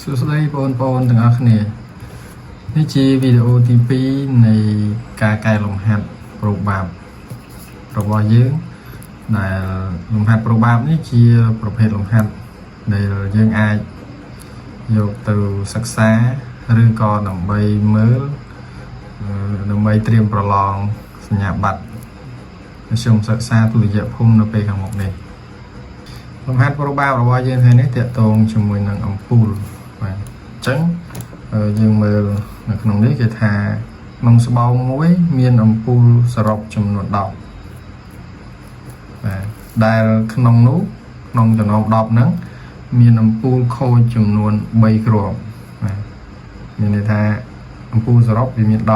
សួស្តីបងប្អូនទាំងអស់គ្នានេះជាវីដេអូទី2នៃការកែលំហាត់ប្រូបាបរបស់យើងដែលលំហាត់ប្រូបាបនេះជាប្រភេទលំហាត់ដែលយើងអាចយកទៅសិក្សាឬក៏ដើម្បីមើលដើម្បីត្រៀមប្រឡងសញ្ញាបត្រមធ្យមសិក្សាទុតិយភូមិនៅពេលខាងមុខនេះ លំហាត់ប្រូបាបរបស់យើងថ្ងៃនេះតាក់ទងជាមួយនឹងអំពូលបាទអញ្ចឹងយើងមើលនៅក្នុងនេះគេថាក្នុងស្បោងមួយមានអំពូលសរុបចំនួន10បាទដែលក្នុងនោះក្នុងចំណោម10ហ្នឹងមានអំពូលខូចចំនួន3គ្រាប់បាទមានន័យថាអំពូលសរុបវាមាន10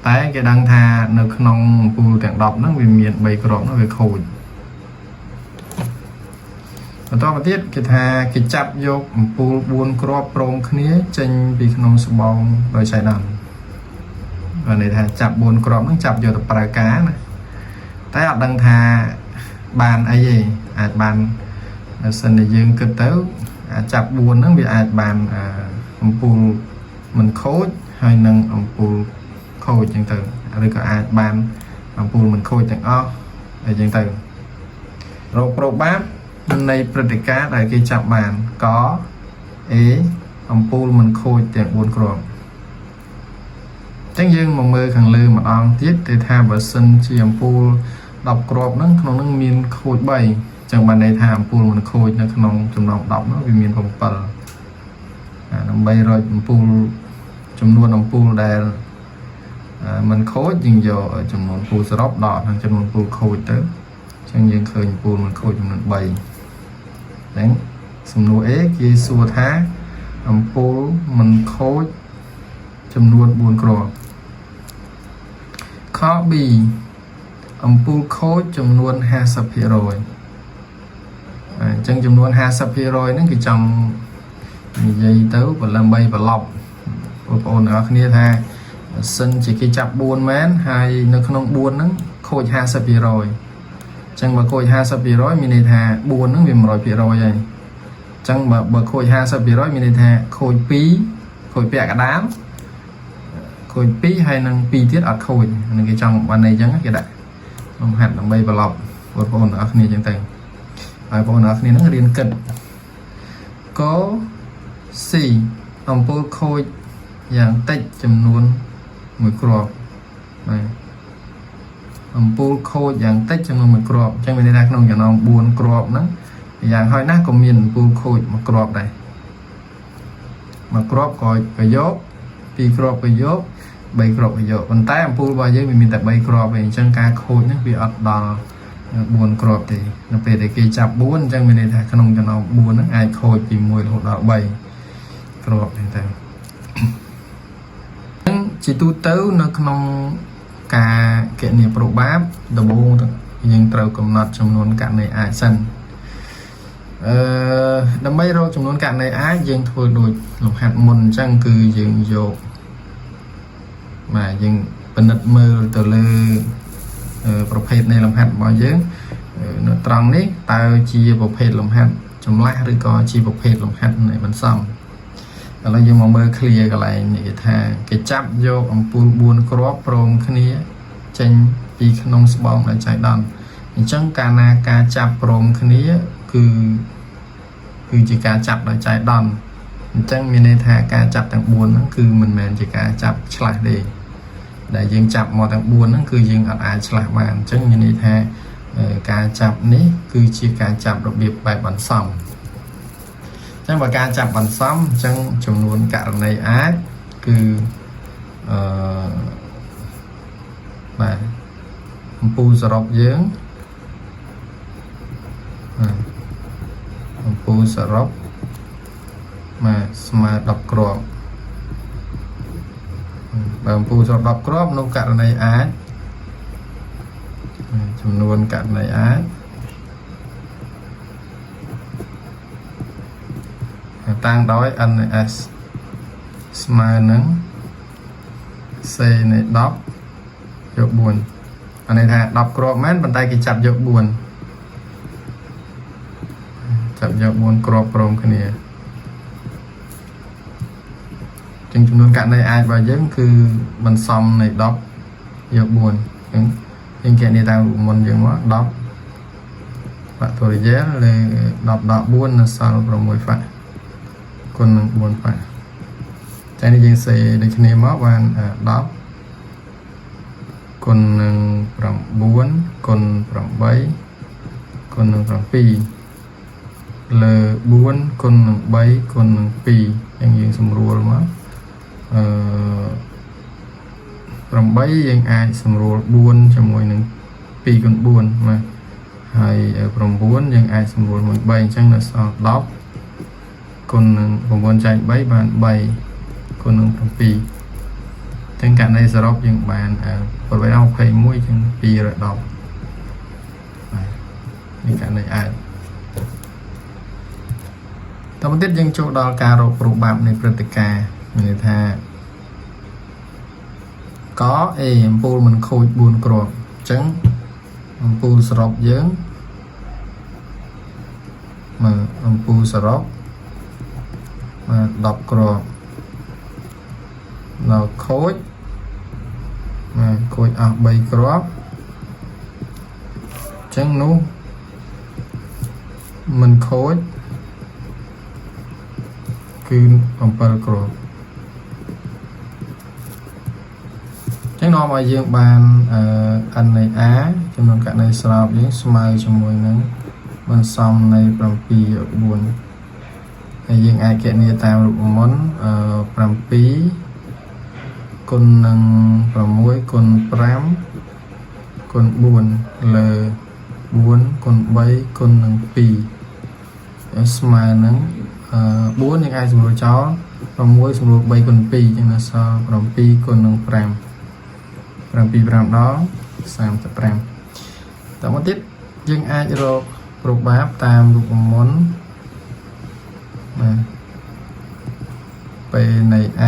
តែគេដឹងថានៅក្នុងអំពូលទាំង10ហ្នឹងវាមាន3គ្រាប់ហ្នឹងវាខូច បន្តមកទៀតគេថាគេចាប់យកអំពូល4គ្រាប់ព្រមគ្នាចេញពីក្នុងស្បោងដោយចៃដន្យបានន័យថាចាប់4គ្រាប់ហ្នឹងចាប់យកទៅប្រើការណាតែអត់ដឹងថាបានអីទេអាចបានបើសិនជាយើងគិតទៅអាចចាប់4ហ្នឹងវាអាចបានអំពូលមិនខូចហើយនឹងអំពូលខូចចឹងទៅឬក៏អាចបានអំពូលមិនខូចទាំងអស់អីចឹងទៅរកប្រូបាបនៃព្រឹត្តិការណ៍ដែលគេចាប់បានក A អំពូលមិនខូចទាំង4គ្រាប់អញ្ចឹងយើងមកមើលខាងលើម្ដងទៀតគឺថាបើសិនជាអំពូល10គ្រាប់ហ្នឹងក្នុងហ្នឹងមានខូច3អញ្ចឹងបានន័យថាអំពូលមិនខូចនៅក្នុងចំណោម10នោះវាមាន7អាដើម្បីរកអំពូលចំនួនអំពូលដែលមិនខូចយើងយកចំនួនពូលសរុបដកនឹងចំនួនពូលខូចទៅអញ្ចឹងយើងឃើញអំពូលមិនខូចចំនួន3អញ្ចឹងសំណួរ A គេសួរថាអំពូលមិនខូចចំនួន4គ្រាប់ខ B អំពូលខូចចំនួន50%អញ្ចឹងចំនួន50%ហ្នឹងគេចង់និយាយទៅដើម្បីប្រឡប់បងប្អូនទាំងអស់គ្នាថាបើសិនជាគេចាប់4មែនហើយនៅក្នុង4ហ្នឹងខូច50%អញ្ចឹងបើខូច50%មានន័យថា4ហ្នឹងវា100%ហើយអញ្ចឹងបើខូច50%មានន័យថាខូច2ខូចពាក់កណ្ដាលខូច2ហើយនឹង2ទៀតអត់ខូចនឹងគេចង់បានន័យអញ្ចឹងគេដាក់លំហាត់ដើម្បីប្រឡប់បងប្អូនទាំងអស់គ្នាអញ្ចឹងទៅហើយបងប្អូនទាំងអស់គ្នាហ្នឹងរៀនគិតក C អំពូលខូចយ៉ាងតិចចំនួន1គ្រាប់បាទអំពូលខូចយ៉ាងតិចចំនួន1គ្រាប់អញ្ចឹងមានន័យថាក្នុងចំណោម4គ្រាប់ហ្នឹងយ៉ាងហោចណាស់ក៏មានអំពូលខូច1គ្រាប់ដែរមួយគ្រាប់ក៏យកពីរគ្រាប់ក៏យក3គ្រាប់ក៏យកប៉ុន្តែអំពូលរបស់យើងវាមានតែ3គ្រាប់ឯងអញ្ចឹងការខូចហ្នឹងវាអត់ដល់4គ្រាប់ទេនៅពេលដែលគេចាប់4អញ្ចឹងមានន័យថាក្នុងចំណោម4ហ្នឹងអាចខូចពី1រហូតដល់3គ្រាប់ហ្នឹងទៅអញ្ចឹងជាទូទៅនៅក្នុងការគណនាប្រូបាបដំបូងយើងត្រូវកំណត់ចំនួនករណីអាចសិនដើម្បីរកចំនួនករណីអាចយើងធ្វើដូចលំហាត់មុនអញ្ចឹងគឺយើងយកបាទយើងពិនិត្យមើលទៅលើប្រភេទនៃលំហាត់របស់យើងនៅត្រង់នេះតើជាប្រភេទលំហាត់ចម្លាស់ឬក៏ជាប្រភេទលំហាត់នៃបន្សំឥឡូវយើងមកមើល clear កន្លែងនេះគេថាគេចាប់យកអំពូល4គ្រាប់ព្រមគ្នាចេញពីក្នុងស្បោងដោយចៃដន្យអញ្ចឹងកាលណាការចាប់ព្រមគ្នាគឺជាការចាប់ដោយចៃដន្យអញ្ចឹងមានន័យថាការចាប់ទាំង4ហ្នឹងគឺមិនមែនជាការចាប់ឆ្លាស់ទេដែលយើងចាប់មកទាំង4ហ្នឹងគឺយើងអត់អាចឆ្លាស់បានអញ្ចឹងមានន័យថាការចាប់នេះគឺជាការចាប់របៀបបែបបន្សំអញ្ចឹងបើការចាប់បន្សំអញ្ចឹងចំនួនករណីអាចគឺអឺបាទអំពូលសរុបយើងបាទអំពូលសរុបបាទស្មើ10គ្រាប់បើអំពូលសរុប10គ្រាប់នោះករណីអាចចំនួនករណីអាចតាំងដោយ NS ស្មើនឹង C នៃ10យក4អានេះថា10គ្រាប់មែនប៉ុន្តែគេចាប់យក4ចាប់យក4គ្រាប់ព្រមគ្នា ចឹងចំនួនករណីអាចរបស់យើងគឺបន្សំនៃ10យក4ចឹងយើងគណនាតាមរូបមន្តយើងមក10 factorial លើ10ដក4នៅសល់6 fac គុណនឹង4 fac តែនេះយើងសេដូចគ្នាមកបាន10គុណនឹង9គុណ8គុណនឹង7លើ4គុណនឹង3គុណនឹង2អញ្ចឹងយើងសម្រួលមកអឺ8យើងអាចសម្រួល4ជាមួយនឹង2គុណ4បាទហើយ9យើងអាចសម្រួលមួយ3អញ្ចឹងនៅសល់10គុណនឹង9ចែក3បាន3គុណនឹង7ចឹងករណីសរុបយើងបាន8ដល់21ចឹង210បាទនេះករណីអាចតទៅទៀតយើងចូលដល់ការរកប្របាប់នៃព្រឹត្តិការណ៍មានន័យថាក A អំពូលមិនខូច4គ្រាប់អញ្ចឹងអំពូលសរុបយើងមើលអំពូលសរុបបាទ10គ្រាប់ដល់ខូចបាទខូចអស់3គ្រាប់អញ្ចឹងនោះមិនខូចគឺ7គ្រាប់អញ្ចឹងនាំឲ្យយើងបានអឺ n នៃ a ចំនួនករណីស្របយើងស្មើជាមួយនឹងបន្សំនៃ7យក4ហើយយើងអាចគណនាតាមរូបមន្តអឺ7គុណនឹង6គុណ5គុណ4លើ4គុណ3គុណនឹង2ស្មើនឹង4យើងអាចសម្រួលចោល6សម្រួល3គុណ2អញ្ចឹងនៅសល់7គុណនឹង5 7 5ដល់35តមកទៀតយើងអាចរកប្របាបតាមរូបមន្តបាទ P នៃ A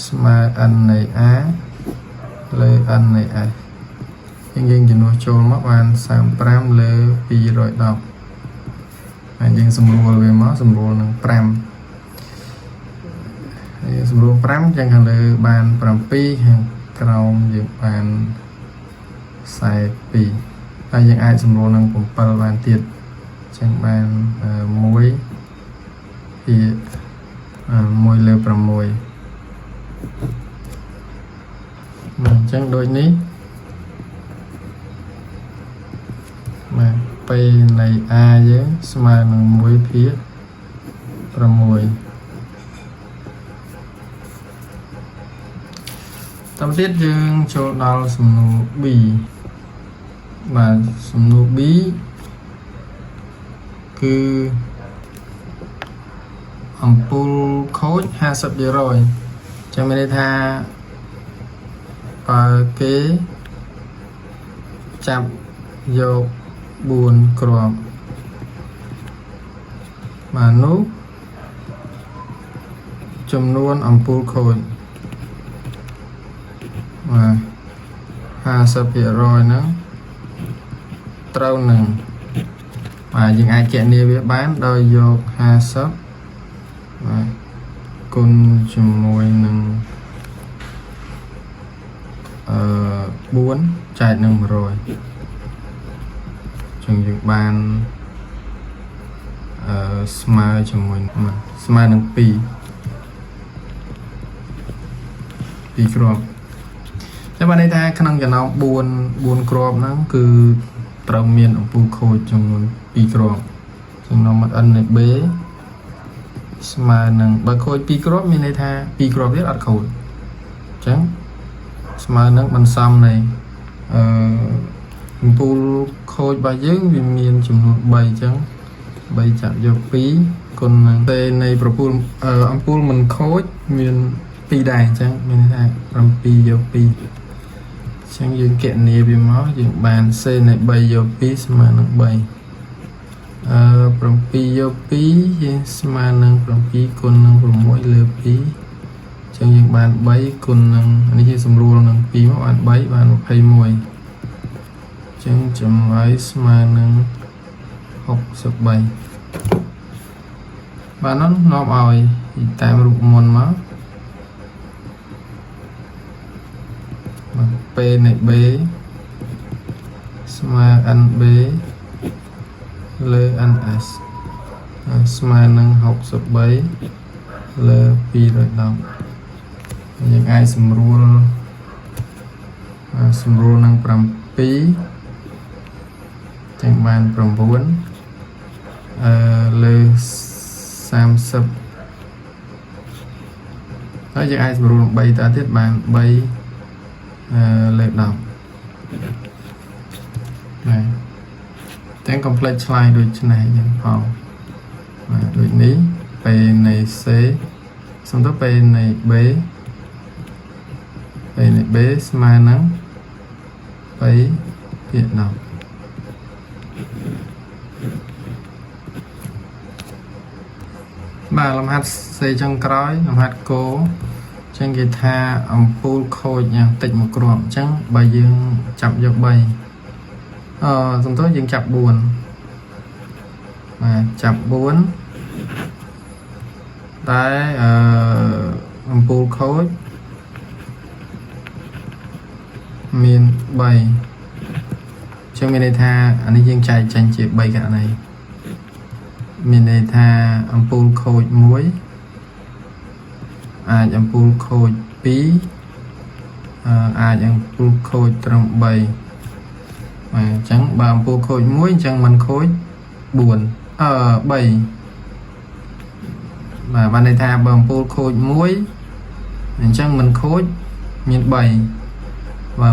ស្មើ N នៃ A លើ N នៃ S យើងជំនួសចូលមកបាន35លើ210ហើយយើងសម្រួលវាមកសម្រួលនឹង5ហើយសម្រួល5ចឹងខាងលើបាន7ខាងក្រោមយើងបាន42ហើយយើងអាចសម្រួលនឹង7បានទៀតចឹងបាន1ភាគ1លើ6បាទអញ្ចឹងដូចនេះបាទ P នៃ A យើងស្មើនឹង1ភាគ6តាមទៀតយើងចូលដល់សំណួរ B បាទសំណួរ B គឺអំពូលខូច50%ចឹងមានន័យថាបើគេចាប់យក4គ្រាប់បាទនោះចំនួនអំពូលខូចបាទ50%ហ្នឹងត្រូវនឹងបាទយើងអាចគណនាវាបានដោយយក50បាទគុណជាមួយនឹងអឺ4ចែកនឹង100ចឹងយើងបានអឺស្មើជាមួយស្មើនឹង2 2គ្រាប់តែបានន័យថាក្នុងចំណោម4 4គ្រាប់ហ្នឹងគឺត្រូវមានអំពូលខូចចំនួន2គ្រាប់ចំណោម n នៃ b ស្មើនឹងបើខូច2គ្រាប់មានន័យថា2គ្រាប់ទៀតអត់ខូចអញ្ចឹងស្មើនឹងបន្សំនៃអឺអំពូលខូចរបស់យើងវាមានចំនួន3អញ្ចឹង3ចាប់យក2គុណនឹង T នៃប្រពូលអំពូលមិនខូចមាន2ដែរអញ្ចឹងមានន័យថា7យក2អញ្ចឹងយើងគណនាវាមកយើងបាន C នៃ3យក2ស្មើនឹង3អឺ7យក2យើងស្មើនឹង7គុណនឹង6លើ2អញ្ចឹងយើងបាន3គុណនឹងនេះជាសម្រួលនឹង2មកបាន3បាន21អញ្ចឹងចម្លើយស្មើនឹង63។ បាទនោះនាំឲ្យតាមរូបមន្តមកបាទ P នៃ B ស្មើ NB លើ NS ស្មើនឹង63លើ210យើងអាចសម្រួលសម្រួលនឹង7ចឹងបាន9អឺលើ30ហើយយើងអាចសម្រួលនឹង3តទៀតបាន3អឺលើ10បាទទាំង complex ឆ្លើយដូចនេះយើងផងបាទដូចនេះ P នៃ C សំដៅ P នៃ B P នៃ B ស្មើនឹង3ភាគ10បាទលំហាត់សេចុងក្រោយលំហាត់គោអញ្ចឹងគេថាអំពូលខូចយ៉ាងតិចមួយគ្រាប់អញ្ចឹងបើយើងចាប់យក3អឺសំទោសយើងចាប់4បាទចាប់4តែអឺអំពូលខូចមាន3អញ្ចឹងមានន័យថាអានេះយើងចែកចេញជា3ករណីមានន័យថាអំពូលខូច1អាចអំពូលខូច2អឺអាចអំពូលខូចត្រឹម3បាទអញ្ចឹងបើអំពូលខូច1អញ្ចឹងมันខូច4អឺ3បាទបានន័យថាបើអំពូលខូច1អញ្ចឹងมันខូចមាន3បើ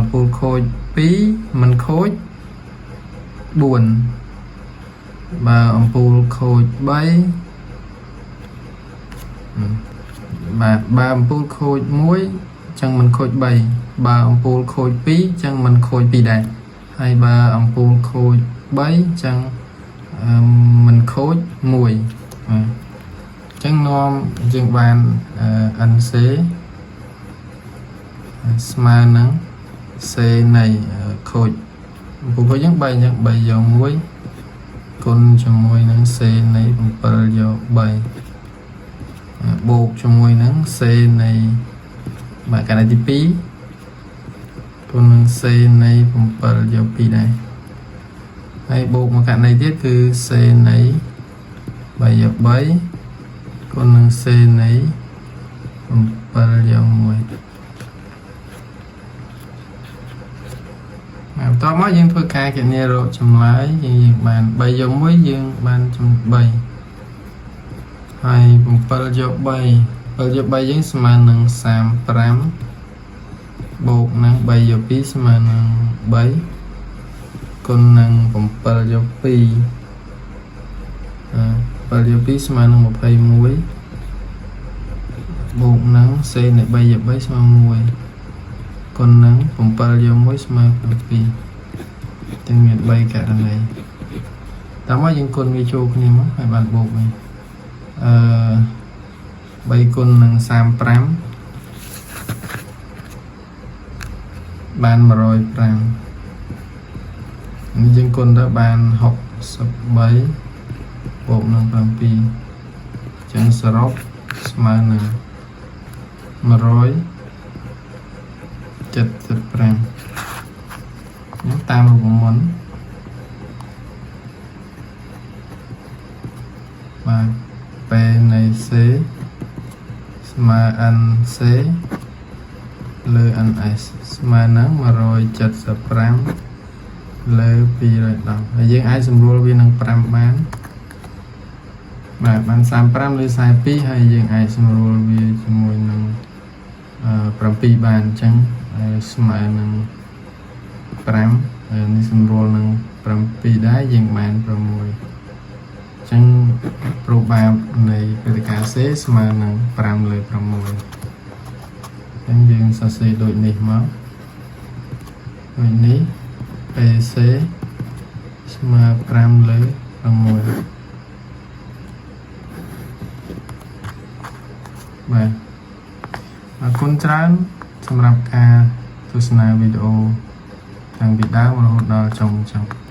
អំពូលខូច2มันខូច4បើអំពូលខូច3បាទបើអំពូលខូច1អញ្ចឹងมันខូច3បើអំពូលខូច2អញ្ចឹងมันខូច2ដែរហើយបើអំពូលខូច3អញ្ចឹងมันខូច1បាទអញ្ចឹងនាំយើងបាន NC ស្មើនឹង C នៃខូចអំពូលខូចយើង3អញ្ចឹង3យក1គុណជាមួយនឹង C នៃ7យក3បូកជាមួយនឹង C នៃបាទករណីទី2គុណនឹង C នៃ7យក2ដែរហើយបូកមកករណីទៀតគឺ C នៃ3យក3គុណនឹង C នៃ7យក1បាទបន្ទាប់មកយើងធ្វើការគណនារកចម្លើយយើងយើងបាន3យក1យើងបានចំ3ហើយ7យក3 7យក3យើងស្មើនឹង35បូកនឹង3យក2ស្មើនឹង3គុណនឹង7យក2អឺ7យក2ស្មើនឹង21បូកនឹង c នៃ3យក3ស្មើ1គុណនឹង7យក1ស្មើ7ទាំងមាន3ករណីតាមមកយើងគុណវាចូលគ្នាមកហើយបានបូកវិញអឺ3គុណនឹង35បាន105នេះយើងគុណទៅបាន63បូកនឹង7អញ្ចឹងសរុបស្មើនឹង175នេះតាមរូបមន្តបាទ P នៃ C ស្មើ NC លើ NS ស្មើនឹង175លើ210ហើយយើងអាចសម្រួលវានឹង5បានបាទបាន35លើ42ហើយយើងអាចសម្រួលវាជាមួយនឹង7បានអញ្ចឹងស្មើនឹង5ហើយនេះសម្រួលនឹង7ដែរយើងបាន6អញ្ចឹងប្រូបាបនៃព្រឹត្តិការណ៍ C ស្មើនឹង5លើ6អញ្ចឹងយើងសរសេរដូចនេះមកដូចនេះ PC ស្មើ5លើ6បាទអរគុណច្រើនសម្រាប់ការទស្សនាវីដេអូតាំងពីដើមរហូតដល់ចុងចប់។